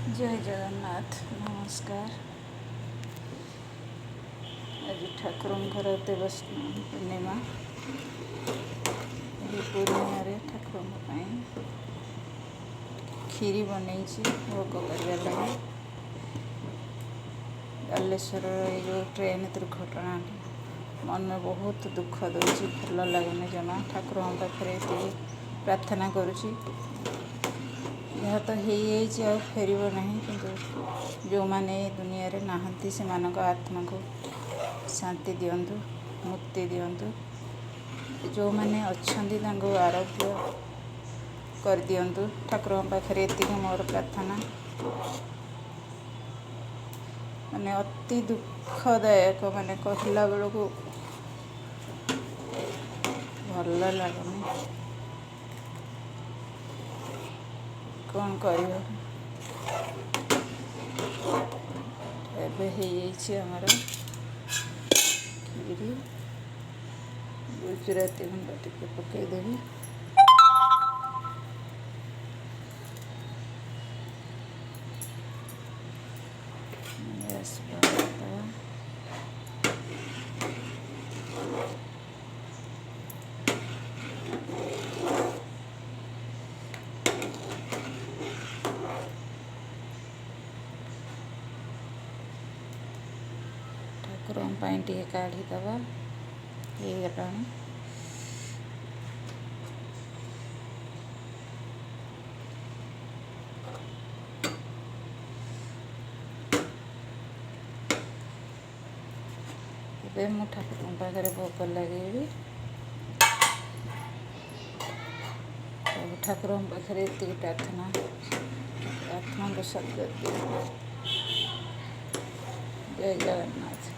ଜୟ ଜଗନ୍ନାଥ, ନମସ୍କାର। ଆଜି ଠାକୁରଙ୍କର ଦେବସ୍ନାନ ପୂର୍ଣ୍ଣିମା। ଏହି ପୂର୍ଣ୍ଣିମାରେ ଠାକୁରଙ୍କ ପାଇଁ କ୍ଷୀରି ବନେଇଛି ଭୋଗ କରିବା ଲାଗି। ବାଲେଶ୍ୱରର ଏଇ ଯେଉଁ ଟ୍ରେନ୍ ଦୁର୍ଘଟଣା ମନ ବହୁତ ଦୁଃଖ ଦେଉଛି, ଭଲ ଲାଗୁନି ଜମା। ଠାକୁରଙ୍କ ପାଖରେ ଏତିକି ପ୍ରାର୍ଥନା କରୁଛି, ଯାହା ତ ହେଇଯାଇଛି ଆଉ ଫେରିବ ନାହିଁ, କିନ୍ତୁ ଯେଉଁମାନେ ଏ ଦୁନିଆରେ ନାହାନ୍ତି ସେମାନଙ୍କ ଆତ୍ମାକୁ ଶାନ୍ତି ଦିଅନ୍ତୁ, ମୁକ୍ତି ଦିଅନ୍ତୁ। ଯେଉଁମାନେ ଅଛନ୍ତି ତାଙ୍କୁ ଆରୋଗ୍ୟ କରିଦିଅନ୍ତୁ। ଠାକୁରଙ୍କ ପାଖରେ ଏତିକି ମୋର ପ୍ରାର୍ଥନା। ମାନେ ଅତି ଦୁଃଖଦାୟକ, ମାନେ କହିଲା ବେଳକୁ ଭଲ ଲାଗୁନି। କ'ଣ କରିବ? ଏବେ ହେଇଯାଇଛି ଆମର କ୍ଷୀରି। ଗୁଜୁରାତି ଗୁଣ୍ଡ ଟିକେ ପକାଇଦେବି। ଗ୍ୟାସ୍ ବନ୍ଦ କରିଦେବା। ଠାକୁରଙ୍କ ପାଇଁ ଟିକେ କାଢ଼ିଦେବା। ହେଇଗଲାଣି। ଏବେ ମୁଁ ଠାକୁରଙ୍କ ପାଖରେ ଭୋଗ ଲଗେଇବି। ସବୁ ଠାକୁରଙ୍କ ପାଖରେ ଏତିକି ପ୍ରାର୍ଥନା, ଆତ୍ମାଙ୍କୁ ସଦ୍ଗତି। ଜୟ ଜଗନ୍ନାଥ।